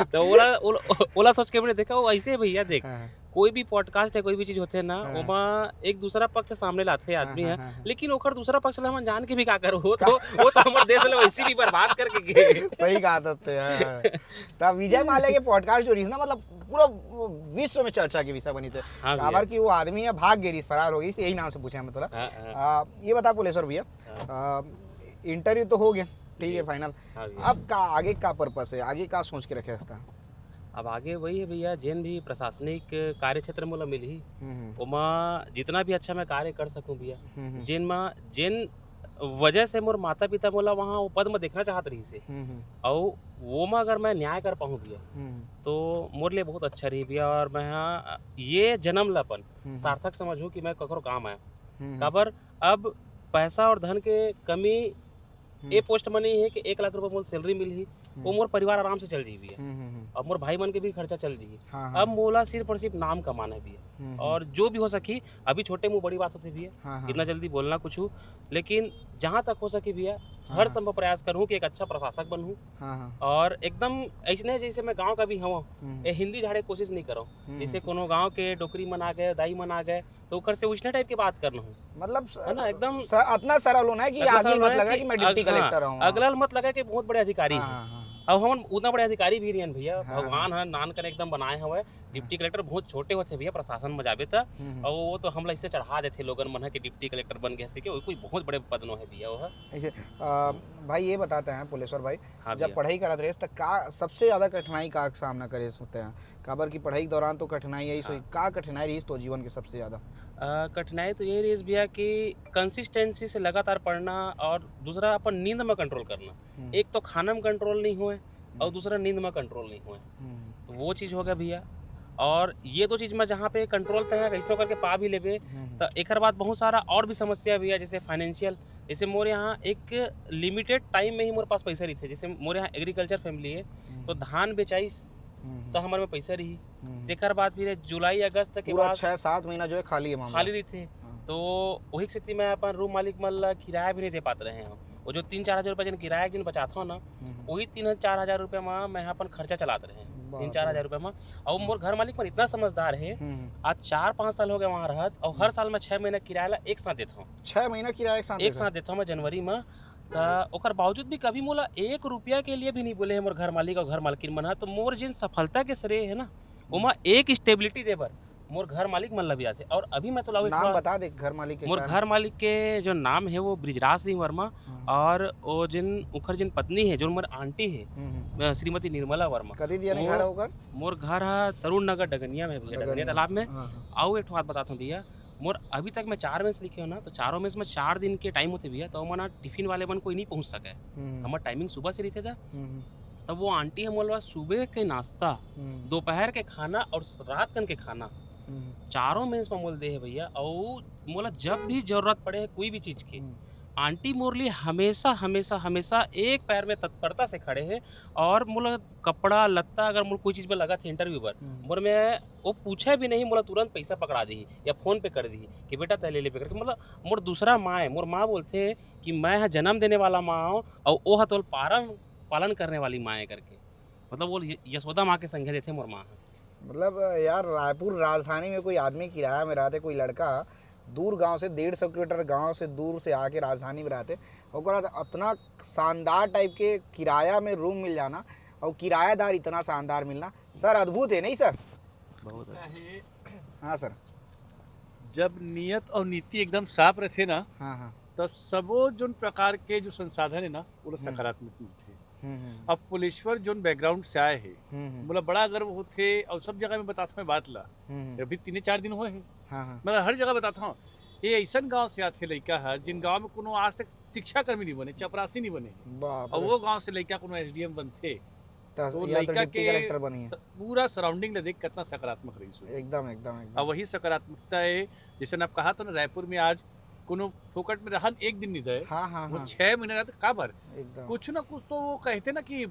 तो ओला, ओला, ओला सोच के मैंने देखा, वो ऐसे है भैया, देख, हाँ, हाँ। कोई भी पॉडकास्ट है, कोई भी चीज होथे ना, हाँ। ओमा एक दूसरा पक्ष सामने लाथे हाँ, आदमी हाँ, है, हाँ, हाँ। लेकिन ओकर दूसरा पक्ष ला हमन जान के भी का करबो? वो तो, वो तो हमर देश ला वैसे भी बर्बाद करके गे। सही कहा दोस्त, हाँ, हाँ। तो विजय माल्या के पॉडकास्ट जो रहिस ना, मतलब, पूरा विश्व में चर्चा के विषय बनिस हे। हाँ भैया। काबर कि वो आदमी है, भाग गे रहिस, फरार हो गे रहिस, यही नाम से पूछे हैं, मतलब। हाँ, हाँ। आ, ये बता पुलेश्वर भैया, हाँ। आ, इंटरव्यू तो हो गया, ठीक है, जी। फाइनल। हाँ भैया। अब का आगे का पर्पस है, आगे का सोच के रखे हस? अब आगे वही है भैया, जेन भी प्रशासनिक कार्य क्षेत्र मोला मिलही, हम्म, हम्म। ओमा जितना भी अच्छा मैं कार्य कर सकूं भैया, हम्म, हम्म। जेन मा, जेन वजह से मोर माता पिता मोला वहाँ वो पद में देखना चाहत रहिस हे, हम्म, हम्म। अउ वो मा अगर मैं न्याय कर पाऊँ भैया, हम्म। तो मोर लिए बहुत अच्छा रही भैया। और मैं, हाँ, ये जन्म ला अपन हम्म, हम्म। सार्थक समझूँ कि मैं ककरो काम आया। हम्म, हम्म। काबर, अब पैसा और धन के कमी हम्म। ए पोस्ट में नहीं है कि एक लाख रुपया मोर सैलरी मिलही, वो हम्म। मोर परिवार आराम से चल जी भैया। हम्म, हम्म, हम्म। अब मोर भाई मन के भी खर्चा चल जी। हाँ, हाँ। अब मोला सिर्फ और सिर्फ नाम कमाना है भैया। हम्म, हम्म। और जो भी हो सकी, अभी छोटे मुंह बड़ी बात होती भैया, हाँ, हाँ, इतना हाँ। जल्दी बोलना कुछ हो, लेकिन जहाँ तक हो सके भैया, हाँ, हर हाँ। संभव प्रयास करूँ कि एक अच्छा प्रशासक बनूँ। हाँ, हाँ। और एकदम ऐसने जैसे मैं गाँव का भी हूँ, हम्म। ए हिंदी झाड़े कोशिश नहीं करूँ। हम्म, जैसे हम्म। कोनो गाँव के डोकरी मन आ गए, दाई मन आ गए, तो ओकर से वैसने टाइप के बात करना हो। मतलब स-, है ना, एकदम स-, अतना सरल होना है कि अतना आदमी सरल मत होना है लगा कि कि मैं डिप्टी अग-, हाँ, कलेक्टर हूँ। अगला ल मत लगा कि बहुत बड़े अधिकारी हाँ, हैं। हाँ, हाँ। अब हमन उतना बड़े अधिकारी भी नहीं हन भैया, हाँ, भगवान हाँ। ह नान कन एकदम बनाए हवय। हाँ। डिप्टी कलेक्टर बहुत छोटे होथे भैया, प्रशासन में जाबे त। हम्म, हम्म। और वो तो हमला इससे चढ़ा देथे लोगन मन ह कि डिप्टी कलेक्टर बन गए से, कि वो कोई बहुत बड़े पद नो है भैया वो ह। ऐसे, आ, भाई ये बताते हैं पुलेश्वर भाई, हाँ जब भैया। पढ़ाई करत रहे त का सबसे ज्यादा कठिनाई का सामना करे होते हैं? काबर कि पढ़ाई के दौरान तो कठिनाई यही हाँ। सोई, का कठिनाई रहिस तो जीवन के सबसे ज्यादा? अ, कठिनाई तो यही रहिस भैया कि कंसिस्टेंसी से लगातार पढ़ना और दूसरा अपन नींद में कंट्रोल करना। हम्म। एक तो खाना में कंट्रोल नहीं होए और हम्म। दूसरा नींद में कंट्रोल नहीं होए। हम्म। तो वो चीज़ हो गया भैया। और ये दो चीज़ में जहाँ पे कंट्रोल तय है, कैसनो करके पा भी लेबे। हम्म। तो एकर बाद बहुत सारा और भी समस्या भैया, जैसे फाइनेंशियल, जैसे मोर यहाँ एक लिमिटेड टाइम में ही मोर पास पैसा रहिथे। जैसे मोर यहाँ एग्रीकल्चर फैमिली है, हम्म। तो धान बेचाइस, हम्म। तो हमर में पैसा रही। हम्म। तेकर बाद फिर जुलाई अगस्त के पूरा बाद छह सात महीना जो है खाली है मामला। खाली रहिथे। हाँ। तो वही स्थिति में अपन रूम मालिक मन ला किराया भी नहीं दे पात रहे हैं। वो जो तीन चार हजार रुपया जिन किराया जिन बचात हो ना, हम्म। वही तीन चार हजार रुपया में मैं अपन खर्चा चलात रहे हैं। बाप तीन चार हजार रे। रुपया में। और मोर घर मालिक मन इतना समझदार है, हम्म। आज चार पाँच साल हो गए वहाँ रहत, और हर हम्म। साल में छह महीना किराया ला एक साथ देता हूँ। छह महीना किराया एक साथ एक देता? साथ देता हूँ मैं जनवरी में। त ओकर बावजूद भी कभी मोला एक रुपया के लिए भी नहीं बोले है मोर घर मालिक और घर मालकिन मन ह। तो मोर जिन सफलता के श्रेय है ना, ओमा एक स्टेबिलिटी दे बर मोर घर मालिक मन ला भी आथे। और अभी मैं तो लाऊं एक नाम बात, बता दे घर मालिक के, मोर का घर मालिक के जो नाम है वो बृजराज सिंह वर्मा, हाँ। और वो जिन उखर जिन पत्नी है, जो मोर आंटी है, हम्म, हम्म। अ, श्रीमती निर्मला वर्मा। कति दिया ने वो घर है ओकर? मोर घर है तरुण नगर डगनिया में भैया, डगनिया डगनिया। तालाब में। हाँ, हाँ। आओ एक ठो बात बताता हूँ भैया, मोर अभी तक मैं चार मेंस लिखे हो ना, तो चारों मेंस में चार दिन के टाइम होते भैया, तो ओमन टिफिन वाले मन कोई नहीं पहुंच सके। हम्म। हमर टाइमिंग सुबह से रहिथे था। हम्म। तब वो आंटी ह मोला सुबह के नाश्ता, हम्म। दोपहर के खाना और रात कन के खाना, हम्म। चारों मेंस में मोल दे है भैया। और मोला जब भी जरूरत पड़े है कोई भी चीज के, हम्म। आंटी मोर लिए हमेशा, हमेशा, हमेशा एक पैर में तत्परता से खड़े हे। और मोला कपड़ा लत्ता अगर मोला कोई चीज में लगत हे इंटरव्यू बर, हम्म। मोर में वो पूछे भी नहीं, मोला तुरंत पैसा पकड़ा दी या फोन पे कर दी कि बेटा तैं ले ले पे करके। मतलब मोर दूसरा माँ है, मोर माँ बोलथे कि मैं ह जन्म देने वाला माँ हूँ और वो ह तोल पालन पालन करने वाली माँ है करके। मतलब वो य-, यशोदा माँ के संगे देथे मोर माँ ह। मतलब यार, रायपुर राजधानी में कोई आदमी किराया में रहते, कोई लड़का दूर गांव से, डेढ़ सौ किलोमीटर गांव से दूर से आके राजधानी में रहते, ओकरा अतना शानदार टाइप के किराया में रूम मिल जाना और किरायादार इतना शानदार मिलना, सर, अद्भुत है, नहीं सर? बहुत है। हाँ सर। जब नियत और नीति एकदम साफ रहते ना, हाँ, हाँ। तो सबो जोन प्रकार के जो संसाधन है ना, वो लोग हम्म। सकारात्मक मिलते हैं। हम्म, हम्म। अब पुलेश्वर जोन बैकग्राउंड से आए हैं, हम्म, हम्म। बोला बड़ा गर्व होते और सब जगह में बताता हूँ बात ला। हम्म, हम्म। अभी तीन चार दिन हुए हैं, हाँ, हाँ। मगर हर जगह बताता हूँ, ये ऐसन गांव से आते लड़का है जिन गांव में कोनो आज तक शिक्षा कर्मी नहीं बने, चपरासी नहीं बने, बाप और रे। वो गांव से लड़का कोनो एसडीएम बनते, तो तो या तो लड़का डिप्टी के कलेक्टर बनी है। स-, पूरा सराउंडिंग ले देख कितना सकारात्मक रही सो। एकदम, एकदम, एकदम। अब वही सकारात्मकता है, जैसे आप कहा तो ना, रायपुर में आज कोनो फोकट में रहन एक दिन नहीं दे, हाँ, हाँ, वो हाँ। छह महीने रहते, काबर? एकदम। कुछ ना कुछ तो वो कहते ना कि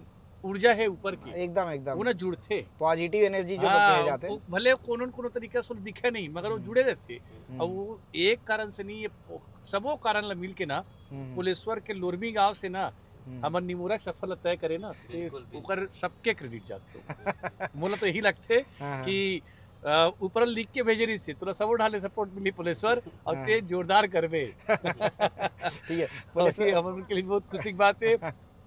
ऊर्जा है ऊपर की, एकदम, एकदम। वो ना जुड़ते। पॉजिटिव एनर्जी जो हाँ, कहे जाते हैं। वो भले कोनो न कोनो तरीका से दिखे नहीं, मगर वो हम्म। जुड़े रहते। हम्म। अब वो एक कारण से नहीं, ये सबो कारण ला मिल के ना, हम्म। पुलेश्वर के लोरमी गांव से ना, हम्म। हमर निमोरा के सफर ला तय करे ना, ते बिल्कुल, बिल्कुल। ओकर सबके क्रेडिट जाथे। मोला तो यही लगथे हाँ, हाँ। कि, अ, ऊपर लिख के भेजे रहिस हे, तोला सबो ढाले सपोर्ट मिली पुलेश्वर, और हाँ। ते जोरदार करबे। ठीक है, और पुलेश्वर ये हमर के लिए बहुत खुशी की बात है,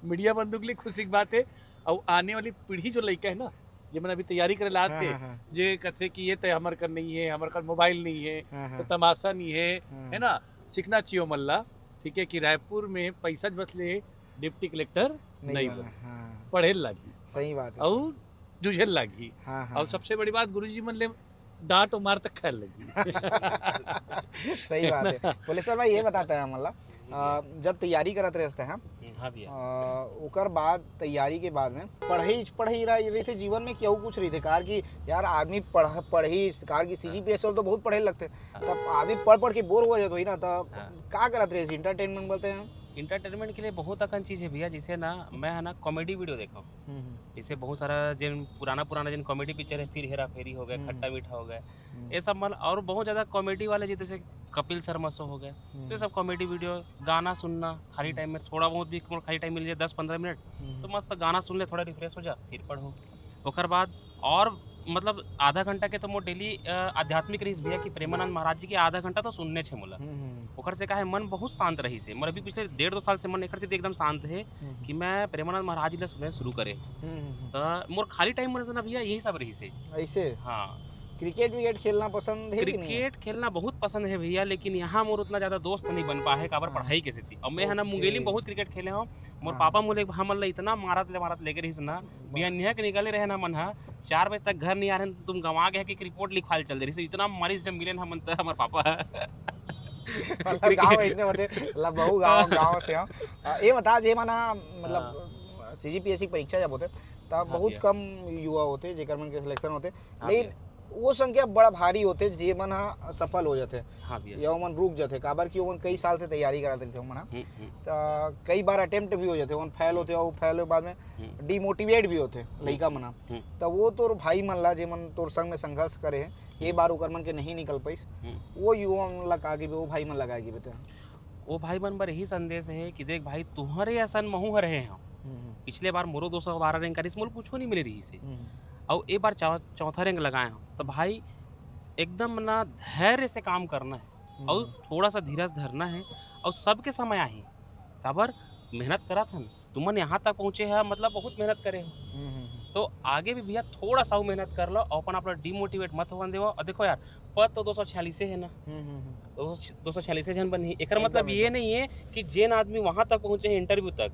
मीडिया बंधु के लिए खुशी की बात है, और आने वाली पीढ़ी जो लइका है ना, जे मन अभी तैयारी करे ला हाँ, आथे, हाँ, हाँ। जे कथे कि ये तय हमर कर नहीं है, हमर कर मोबाइल नहीं है, हाँ, हाँ। तो तमाशा नहीं है, हाँ। है ना, सीखना चाहिए ओमन ला, ठीक है, कि रायपुर में पैसा बस ले डिप्टी कलेक्टर नहीं नहीं बना, बना। हाँ। पढ़े लागही। सही बात है, अउ सही। जूझे लागही। हाँ, हाँ, अउ हाँ। सबसे बड़ी बात, गुरुजी मन ले डांट और मार तक खाए लगी। सही बात है। पुलेश्वर भाई, ये बताते हैं हमन ला, जी भैया। अ, जब तैयारी करत रहे हैं, हम्म, हाँ भैया। अ, ओकर बाद, तैयारी के बाद में पढ़ाई, पढ़ाई रह-, रहिथे जीवन में कि अउ कुछ रहिथे? कार कि यार, आदमी पढ़-, पढ़ी, कार कि हाँ। सीजीपीएस वाले तो बहुत पढ़े लगथे। हाँ। तब आदमी पढ़ पढ़ के बोर हो जात होही ना, तब हाँ। का करत रहे? एंटरटेनमेंट बोलते हैं। एंटरटेनमेंट के लिए बहुत अकन चीज है भैया, जैसे ना, मैं है ना, कॉमेडी वीडियो देखा हूँ। हम्म, हम्म। जैसे बहुत सारा जिन पुराना पुराना जिन कॉमेडी पिक्चर है, फिर हेरा फेरी हो गए, हम्म। खट्टा मीठा हो गए, हम्म। ये सब, मतलब, और बहुत ज्यादा कॉमेडी वाले, जैसे कपिल शर्मा शो हो गए, हम्म। तो ये सब कॉमेडी वीडियो, गाना सुनना खाली हम्म। टाइम में, थोड़ा बहुत भी खाली टाइम मिल जाए, दस पंद्रह मिनट, हम्म। तो मस्त गाना सुन ले, थोड़ा रिफ्रेश हो जा, फिर पढ़ो। ओकर बाद और, मतलब, आधा घंटा के तो मोर डेली, अ, आध्यात्मिक रहिस भैया कि प्रेमानंद महाराज जी के आधा घंटा तो सुनने छे मोला। हम्म, हम्म। ओकर से का है, मन बहुत शांत रहिस हे। मोर अभी पिछले डेढ़ दो साल से मन एकर से एकदम शांत है हम्म। कि मैं प्रेमानंद महाराज जी ला सुने शुरू करे। हम्म, हम्म, हम्म। त मोर खाली टाइम में ना भैया यही सब रहिस हे। ऐसे? हाँ। क्रिकेट विकेट खेलना पसंद है कि नहीं? क्रिकेट खेलना बहुत पसंद है भैया, लेकिन यहाँ मोर उतना ज्यादा दोस्त नहीं बन पाए है, काबर हाँ। पढ़ाई के सेती। और मैं है ना, ओके। मुंगेली में बहुत क्रिकेट खेले हूँ। मोर हाँ। पापा मोले हमन ला इतना मारत ले, मारत लेके रहिस ना, बिहानिया के निकले रहे ना मन ह, चार बजे तक घर नहीं आ रहे, तुम गंवा गए कि रिपोर्ट लिखवाल चल दे रही। इतना मारिस जब मिले ना हमन त हमर पापा। मतलब, गाँव में इतने होते, मतलब, बहु गाँव, गाँव से हो। अ, ये बता, जे मन ह, मतलब, हाँ। सीजीपीएससी की परीक्षा जब होते, तब हाँ बहुत भैया। कम युवा होते, जेकर मन के सिलेक्शन होते। हाँ लेकिन भैया। वो संख्या बड़ा भारी होते, जे मन ह सफल हो जाते। हाँ भैया। या ओमन रुक जाते, काबर कि ओमन कई साल से तैयारी करत रहिथे ओमन ह। हम्म, हम्म। त कई बार अटेम्प्ट भी हो जाते, ओमन फेल होते, और फेल होए बाद में हम्म। डिमोटिवेट भी होते हम्म। लइका मन ह। हम्म। त वो तोर भाई मन ला, जे मन तोर संग में संघर्ष करे हे, ये हम्म। बार ओकर मन के नहीं निकल पाइस, हम्म। वो युवा मन ला का कहिबे, वो भाई मन ला का कहिबे ते? वो भाई मन बर यही संदेश है कि देख भाई, तुहरे असन महू ह रहे हव। हम्म, हम्म। पिछले बार मोरो दो सौ बारह रैंक करिस, मोला कुछो नहीं मिले रहिस हे। हम्म। अउ ए बार चौ-, चौथा रैंक लगाए हव। त भाई, एकदम ना धैर्य से काम करना है हम्म। अउ थोड़ा सा धीरज धरना है अउ सबके समय आही। काबर मेहनत करत हन, तुमन यहाँ तक पहुँचे ह, मतलब बहुत मेहनत करे हो। हम्म, हम्म, हम्म। तो आगे भी भैया थोड़ा सा अउ मेहनत कर लो, अपन आप ला डिमोटिवेट मत होवन देवो। और देखो यार, पद तो दो सौ छियालीस है ना, हम्म, हम्म, हम्म। दो सौ, दो सौ छियालीस जन बनही। एकर एकदम, मतलब ये एकदम। नहीं है कि जेन आदमी वहां तक पहुंचे हैं इंटरव्यू तक,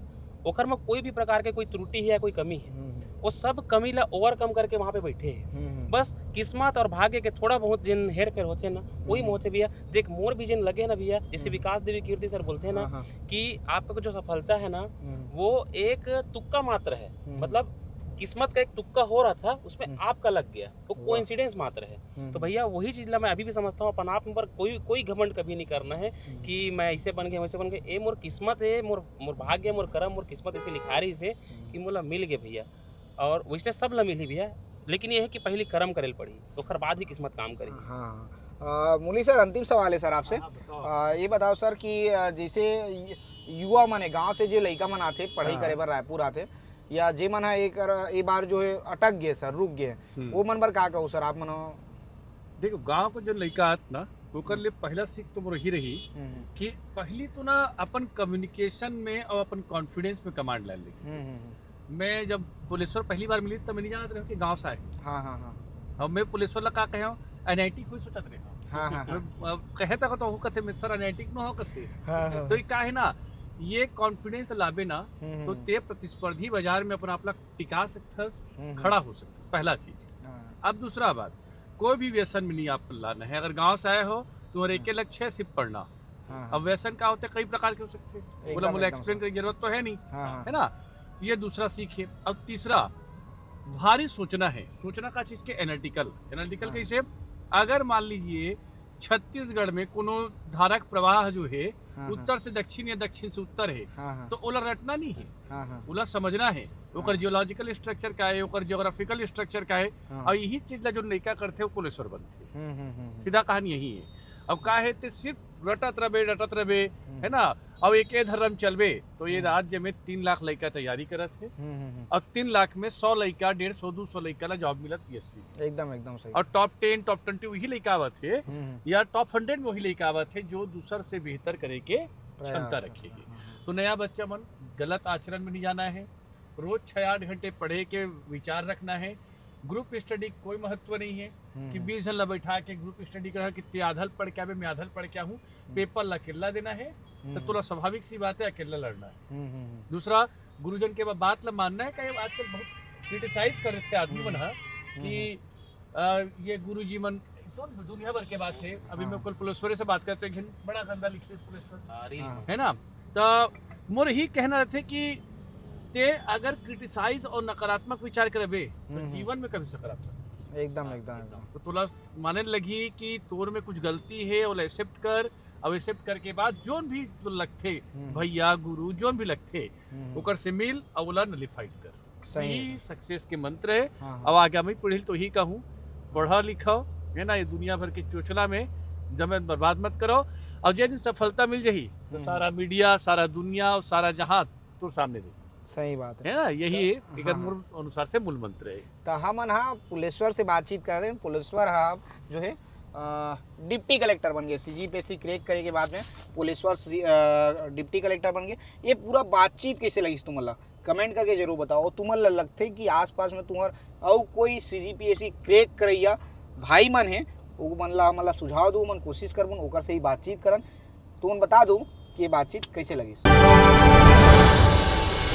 ओकर में कोई भी प्रकार के कोई त्रुटि है या कोई कमी है, हम्म, हम्म। वो सब कमी ला ओवरकम करके वहां पे बैठे हैं। हम्म, हम्म। बस किस्मत और भाग्य के थोड़ा बहुत जिन हेर फेर होते हैं ना, वही हम्म। में होते भैया। देख, मोर भी जिन लगे ना भैया, जैसे हम्म। विकास देवी कीर्ति सर बोलते हैं ना हाँ, हाँ। कि आपका जो सफलता है ना, हम्म। वो एक तुक्का मात्र है। हम्म। मतलब किस्मत का एक तुक्का हो रहा था, उसमें हम्म। आपका लग गया, वो वाह। कोइंसिडेंस मात्र है। हम्म, तो भैया, वही चीज ला मैं अभी भी समझता हूँ अपन आप में, पर कोई कोई घमंड कभी नहीं करना है हम्म। कि मैं ऐसे बन गया, वैसे बन गया। ए मोर किस्मत है, मोर मोर भाग्य, मोर करम, मोर किस्मत ऐसे लिखा रही से हम्म। कि मोला मिल गए भैया। और वैसे सब ला मिली भैया, लेकिन ये है कि पहली करम करे ल पड़ी, ओकर बाद ही किस्मत काम करी। हाँ। अ, मुरली सर, अंतिम सवाल है सर आपसे। हाँ, बताओ। अ, ये बताओ सर कि अ, जैसे यु- युवा मन है, गांव से जो लइका मन आथे पढ़ाई हाँ। करे बर रायपुर आथे, या जे मन ह एक, ए बार जो है अटक गए सर, रुक गए, हम्म। वो मन बर का कहू सर आप मन? देखो, गांव को जो लइका आत ना, ओकर लिए पहला सीख तो मोर ही रही हम्म, कि पहली तो ना अपन कम्युनिकेशन में और अपन कॉन्फिडेंस में कमांड ला ले। हम्म, हम्म, हम्म। मैं जब पुलेश्वर पहली बार मिली, तब मैं नहीं जानत रहे कि गांव से आए। हाँ, हाँ, हाँ। अब मैं पुलेश्वर ला का कहे हूँ, एनआईटी कोई सोचत रहे हूँ। हाँ, हाँ, हाँ। मैं, अब कहे तक तो हो कथे, मैं सर एनआईटी न हो कथे। हाँ, हाँ। तो ये का है ना, ये कॉन्फिडेंस लाबे ना, हम्म, तो हम्म। ते प्रतिस्पर्धी बाजार में अपन आप ला टिका सकथस, हम्म, हम्म। खड़ा हो सकथस, पहला चीज। हाँ, अब दूसरा बात, कोई भी व्यसन में नहीं आप लाना है। अगर गांव से आए हो, तुम्हारे एक हम्म। लक्ष्य है सिर्फ पढ़ना। हाँ, अब हाँ। व्यसन का होते, कई प्रकार के हो सकते हैं, एकदम, बोला मुझे एकदम एक्सप्लेन सर। कर जरूरत तो है नहीं, हाँ, हाँ। है ना? तो ये दूसरा सीख है। अब तीसरा, भारी सोचना है। सोचना का चीज के एनालिटिकल, एनालिटिकल हाँ। कैसे? अगर मान लीजिए छत्तीसगढ़ में कोनो धारक प्रवाह जो है हाँ, हाँ। उत्तर से दक्षिण या दक्षिण से उत्तर है, हाँ, हाँ। तो ओला रटना नहीं है, हाँ, हाँ। ओला समझना है, ओकर हाँ। जियोलॉजिकल स्ट्रक्चर का है, ओकर जियोग्राफिकल स्ट्रक्चर का है। हाँ। और यही चीज ला जो लइका करथे, वो पुलेश्वर बनथे। हम्म, हम्म, हम्म, हम्म। सीधा कहानी यही है। अब का है, ते सिर्फ रटत रबे, रटत रबे, हम्म। है ना? अब एक ए धर्म चलबे, तो ये हम्म। राज्य में तीन लाख लइका तैयारी करत है, हम्म, हम्म, हम्म। और तीन लाख में सौ लइका, डेढ़ सौ, दो सौ लइका ला जॉब मिलत पीएससी। एकदम, एकदम सही। और टॉप टेन, टॉप ट्वेंटी वही लइका आवत है, हम्म, हम्म। या टॉप हंड्रेड में वही लइका आवत है, जो दूसर से बेहतर करे के प्रयास क्षमता करना। रखेगी। हाँ, हाँ। तो नया बच्चा मन गलत आचरण में नहीं जाना है। रोज छः आठ घंटे पढ़े के विचार रखना है। ग्रुप स्टडी कोई महत्व नहीं है हम्म, कि हम्म। बीस जन ला बैठा के ग्रुप स्टडी करा कि ते आधल पढ़ के आबे, मैं आधल पढ़ के आहूँ, पेपर ला अकेला देना है, हम्म, तो हम्म। तोला स्वाभाविक सी बात है अकेला लड़ना है। हम्म, हम्म, हम्म। दूसरा, गुरुजन के बा-, बात ला मानना है। कई आजकल बहुत क्रिटिसाइज कर रहे थे आदमी मन हा हम्म, कि अ, ये गुरुजी मन तो दुनिया भर के बात है। अभी हाँ। मैं कल पुलेश्वरी से बात करते हैं, बड़ा गंदा लिखे इस पुलेश्वर, अरे हाँ। है ना? तो मोर ही कहना रहते कि ते अगर क्रिटिसाइज और नकारात्मक विचार करबे, तो हम्म, हम्म। जीवन में कभी सकारात्मक। एकदम, एकदम, एकदम। तो तोला माने लगी कि तोर में कुछ गलती है, ओला एक्सेप्ट कर। अब एक्सेप्ट करके बाद जोन भी तो लगथे हम्म। भैया, गुरु, जोन भी लगथे, हम्म। ओकर से मिल और ओला नलिफाइड कर। सही है यही सर। सक्सेस के मंत्र है। हाँ, हाँ। अब आगे मैं पढ़ी तो ही कहूँ, पढ़ा लिखा, है ना, ये दुनिया भर के चोचला में जमन बर्बाद मत करो। और जे दिन सफलता मिल जाही, तो हम्म। सारा मीडिया, सारा दुनिया और सारा जहां तोर सामने रही, सही बात है। है ना? यही तो- है, एकर हाँ, मोर अनुसार से मूल मंत्र है। तो हमन हा पुलेश्वर से बातचीत कर रहे हैं। पुलेश्वर हा जो है, अ, डिप्टी कलेक्टर बन गए, सीजीपीएससी क्रैक करे के बाद में पुलेश्वर सी-, अ, डिप्टी कलेक्टर बन गए। ये पूरा बातचीत कैसे लगिस तुमन ला, कमेंट करके जरूर बताओ। तुमन ला लगथे कि आसपास में तुम्हार अउ कोई सीजीपीएससी क्रैक करैया भाई मन है, वो मन ला, हमन ला सुझाव दो, मन कोशिश करबन ओकर से ही बातचीत करन। तुमन बता दो कि ये बातचीत कैसे लगिस।